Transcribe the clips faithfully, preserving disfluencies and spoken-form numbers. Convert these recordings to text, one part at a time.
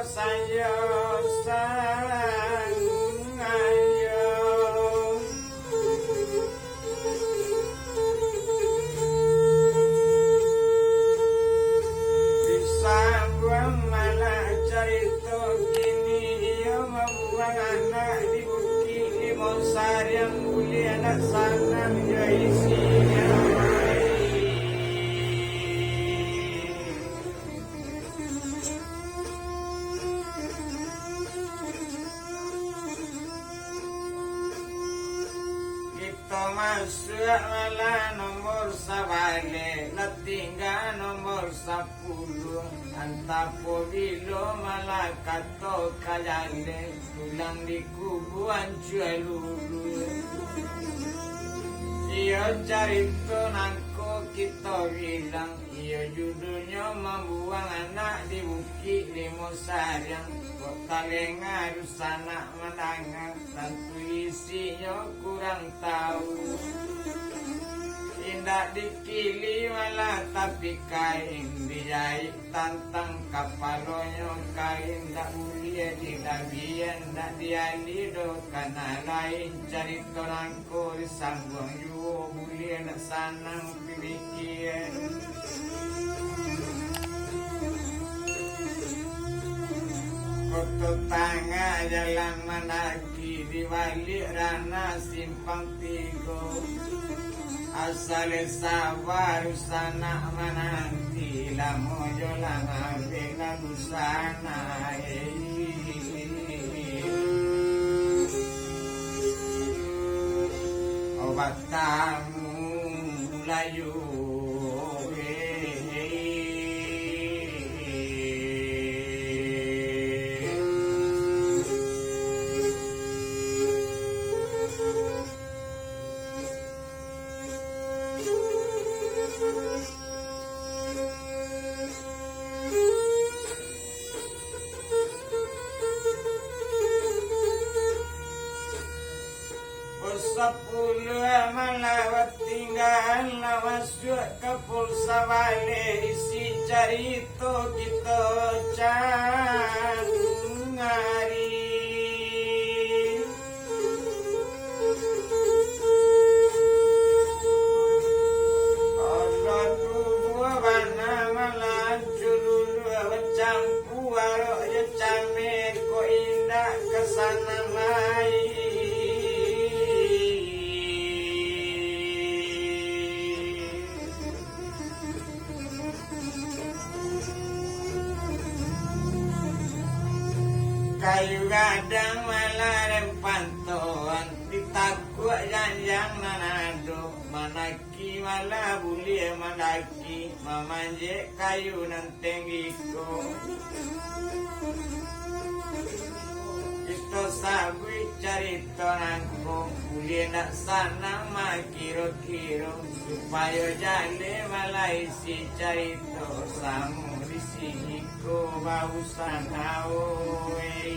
Sayo sangayo disambuang malah carito kini, iyo mambuang anak di Bukik Limo Sariang, buliah ndak sanang jo isinyo. Kito masuak malah nomor sabaleh, lah tingga nomor sapuluah. Antah pabilo malah kato ka jaleh, tulang dikubua ancua luluah. Iyo carito nangko kito bilang, iyo judulnyo mambuang anak di Bukik Limo Sariang. Kok talenga dunsanak mandanga, tantu isinyo kurang tau. Indak dikili malah tapi kain dijaik, tantang kapalonyo kain, ndak buliah dilabian, ndak diali doh kana lain. Carito nangko disambuang juo, buliah ndak sanang pikian. Koto Tangah jalan mandaki, di baliak Ranah Simpang Tigo. Asal saba dunsanak mananti, lamo jo lah abih lah dunsanak, eh. Obat tamu layu, eh. Pul sapuluah malah batinggaan, lah masuak ka pul sabaleh, isi carito kito cangari. Olah tubuah bana malah cululuah, bacampua arok jo cameh, kok indak ka sanang lai. Kayu gadang malah den pantoan, ditakuak janjang nan ado, manaki malah buliah mandaki, mamanjek kayu nan tenggi ko. Kito sabuik carito nangko, buliah ndak sanang makiro-kiro, supayo jaleh malah isi carito, samo di siko bausan awoi.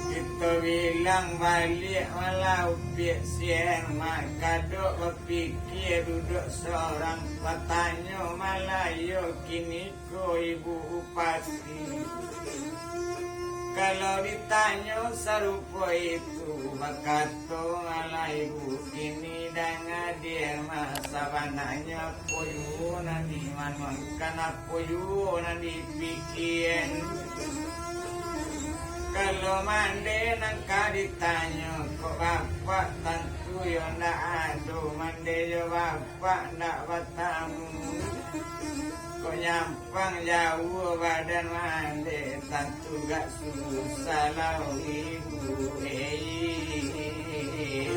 Kito bilang baliak malah upiak siang, mak kadok bapikia duduak sorang, batanyo malah iyo kini ko Ibu Bupati. Kalau ditanyo sarupo itu, bakato malah Ibu kini, danga diak mak, sabananyo apo juo nan dimanuangkan, apo juo nan dipikian. Kalau mandeh nan ka ditanyo, kok bapak tantu yo ndak ado, mandeh jo bapak ndak batamu. Kok nyampang jauah badan mandeh, tantu gak susah lah Ibu, eh.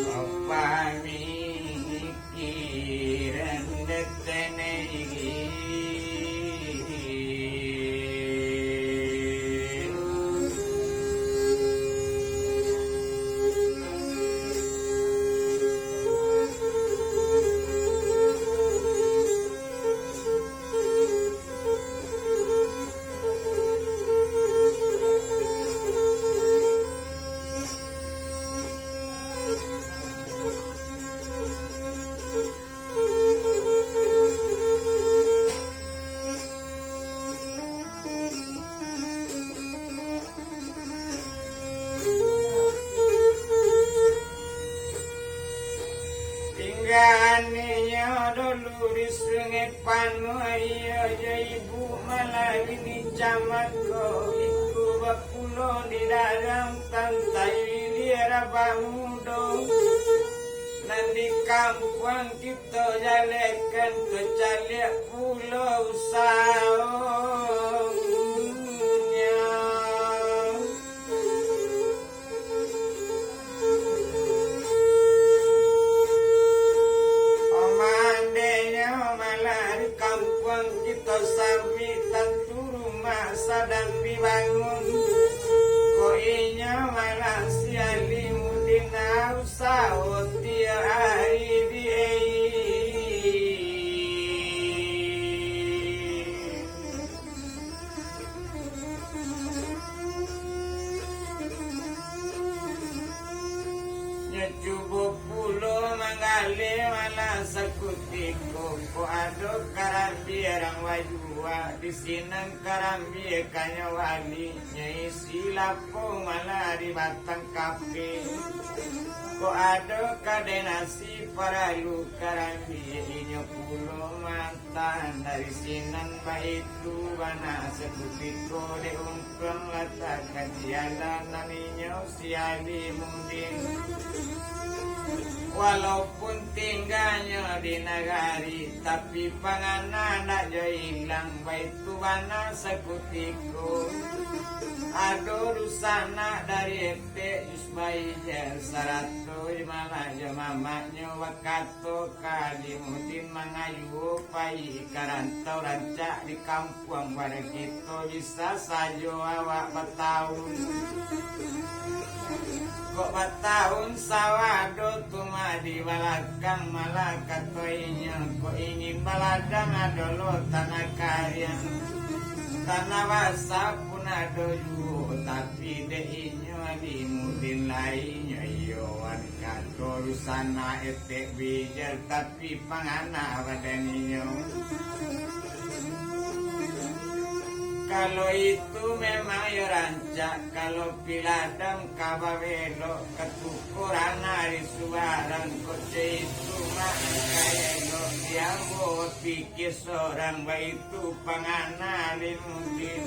Bapak mikiran detenei. Tinggaannyo dulu di Sungai Panuah, iyo jo ibu malah di Camat ko, iku bapulo di dalam tantai di Arabah Mudo. Nan di kampuang kito jalekan tu caliak pulo usaho. Omandinyo malah di kampuang kito sambi tantu rumah sadang dibangun. Ko inyo malah si Alimuddin usaho tiok ari di Nyo cubo pulo manggaleh malah sakutiko, kok ado karambia rang wayuak, di sinan karambia kanyo wali, nyo isi lapong malah di batang kape. Kok ado kadai nasi paralu karambia, inyo pulo ma- Tan dari sinan baitu bana sakutiko dek untuang latakan jalan nan inyo si Alimuddin. Walaupun tingganyo di nagari, tapi pangana ndak jo ilang, baitu bana sakutiko. Ado dunsanak dari etek Yusbaijan sarato malah jo mamaknyo bakato, Ka Alimuddin mangayuo pai ka rantau rancak di kampuang bana kito, bisa sajo awak bataun. Kok bataun sawah ado tu mah di balakang, malah kato inyo, kok ingin baladang ado lo tanah kariang. Tanah basah pun ado juo, tapi dek inyo Alimuddin lai nyo iyo wan kato dunsanak etek bijal, tapi pangana badan inyo. Kalau itu memang yo rancak, kalau piladang ka babelok, ka tuko ranah di subarang, kok caitu mah ka elok, di ambo pikir sorang baitu pangana Alimuddin.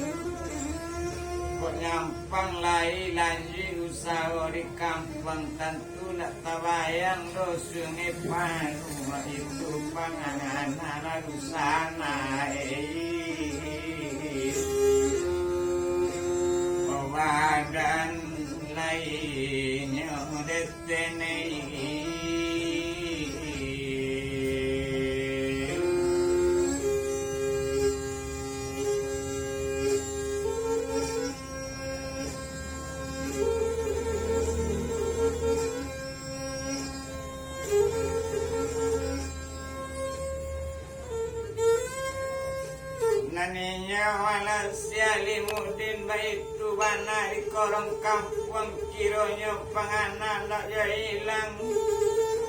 Kok nyampang lai lanjuik usaho di kampuang, tan- Tu ndak tabayang doh Sungai Panuah itu pangana lalu sana, eh. Badan lainyo detenei. Nan inyo malah si Alimuddin baitu bana di korong kampuang, kironyo pangana ndak jo ilang.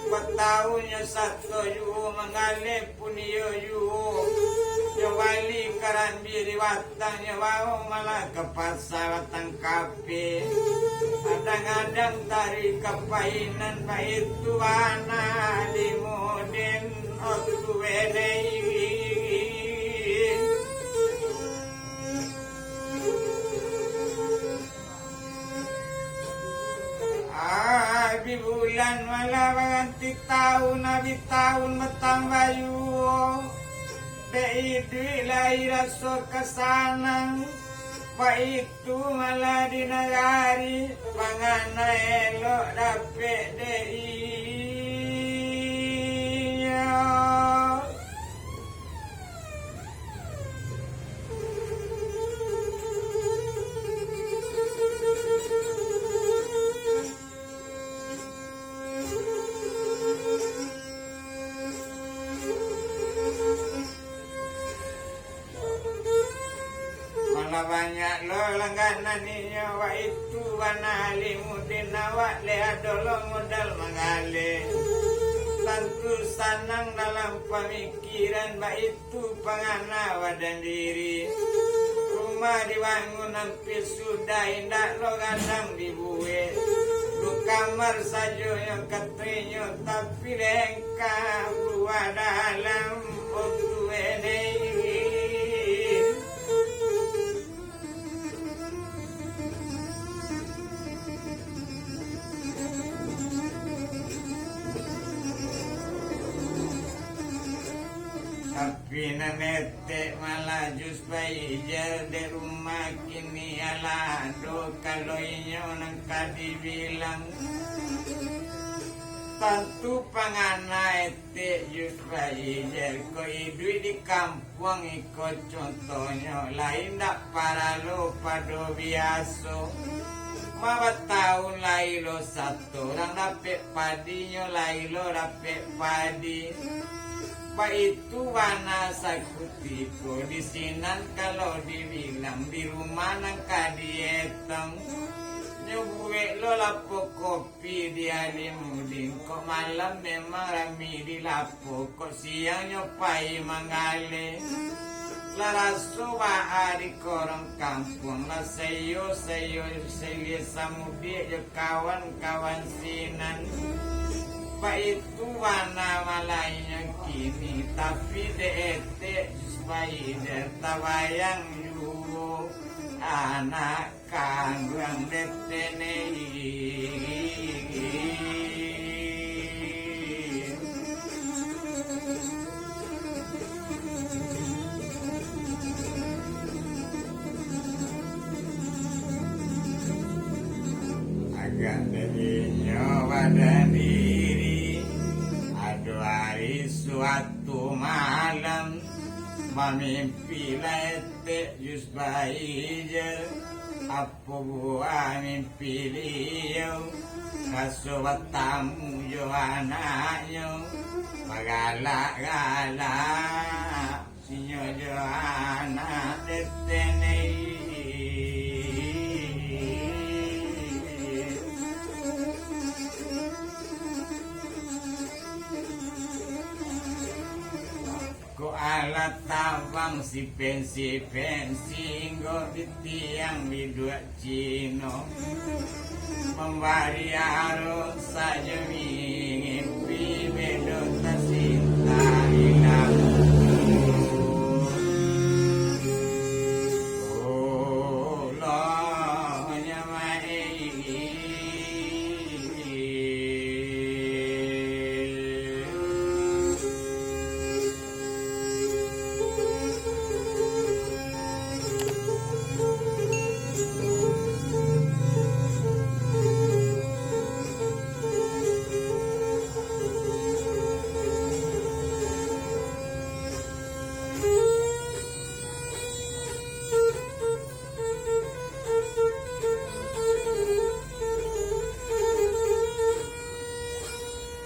Batahun nyo sato juo manggaleh pun iyo juo. Nyo bali karambia di batang, nyo bao malah ka pasa batang kape. Adang-adang taruih ka painan, baitu bana Alimuddin Otu Benei. Abih bulan malah baganti tahun, abih tahun batambah juo. Dek iduik lai raso ka sanang, baitu malah di nagari, pangana elok dapek dek inyo. Malah banyak lo langganan inyo, baitu bana Alimuddin, awak lai ado lo modal manggaleh. Tantu sanang dalam pamikiran, baitu pangana badan diri. Rumah dibangun ampia sudah, indak lo gadang dibuek. Duka Kamar sajo nyo katonyo, tapi lengkap lua dalam otu enei. Tapi nan etek malah Jus Baijar, dek rumah kini alah ado, kalau inyo nan ka dibilang. Tantu pangana etek Jus Baijar ko iduik di kampuang iko, contohnyo lai ndak paralo pado biaso. Ma batahun lai lo sato, urang dapek padi nyo lai lo dapek padi. Baitu bana sakutiko di sinan, kalau dibilang di rumah nan ka dietong. Nyo buek lo lapo kopi di Alimudin, kok malam memang rami di lapo, kok siang nyo pai manggaleh. Lah raso baa di korong kampuang, lah saiyo-saiyo sailia samudiak jo kawan-kawan sinan. Baitu bana malah inyo kini, tapi dek etek Jus Baijar tabayang juo anak kanduang etek nei. Agak dek inyo badan diri, ado ari suatu malam, bamimpi lah etek Jus Baijar. Apo buah mimpi liau, raso batamu jo anaknyo, bagalak-galak inyo jo anak etek nei. Kok alah tabang sipen-sipen, singgo di tiang biduak Cino, mambari aro sajo mimpi, bedo tasinta ilang. Oh, lo nyamai.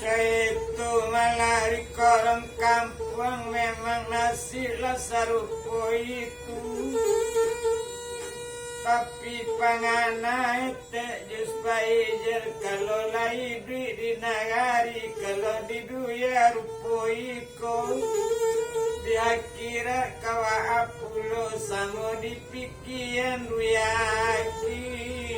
Carito malah di korong kampuang, memang nasib lah sarupo itu. Tapi pangana etek Jus Baijar, kalau lah iduik di nagari, kalau di dunia rupo iko, di akhirat kawa pulo samo di pikiran dunia akhirat.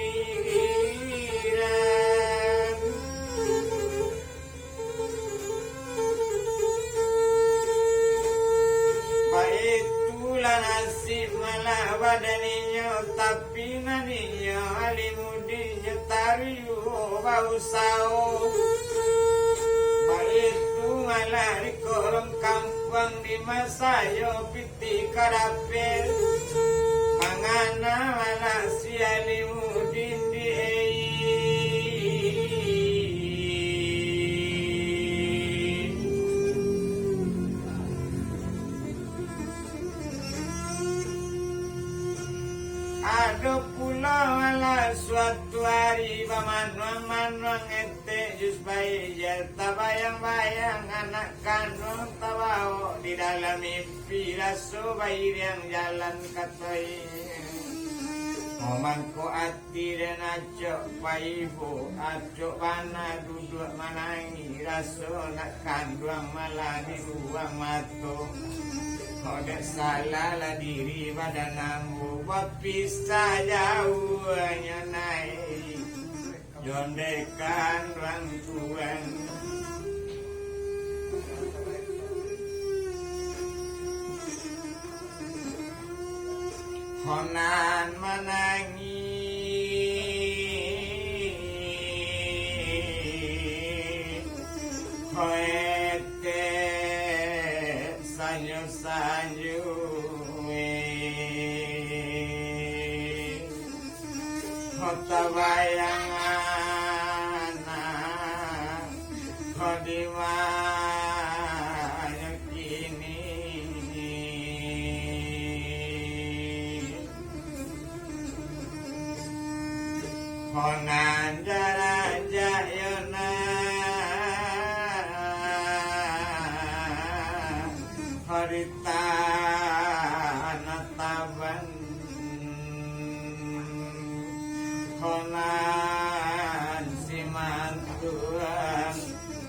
Baitulah nasib malah badan inyo, tapi nan inyo Alimudin nyo tariuah bausaho. Baitu malah di korong kampuang di masayo pi- ti kadapek, mangana malah si Alimudin di ei. Ado pulo malah suatu ari bamanuang-manuang etek Jus Baijar, tabayang-bayang anak kanduang tabawok di dalam mimpi. Pi raso bairiang jalan ka toilet. Momangko ati den acok paibo, acok bana duduak manangih, raso nak kanduang malah di ruang mato. Kok dek salah lah diri badan ambo, bapisah jauahnyo nai. Jondekan rangkuan. Honan manangih, koetek sanyu-sanyu. Ho tabayang anak, ho dimanyo kini. Ho nan darajat yo nan ho di tanah Taban. Ho nan simantuang,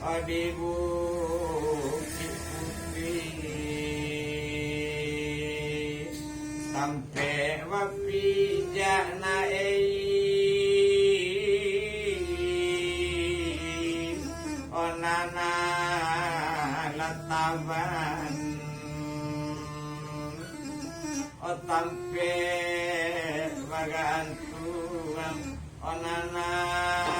ho di Bukik Putih. Tampek bapijak na ei, ho nan lah Taban. Ho tampek bagantuang, ho nan lah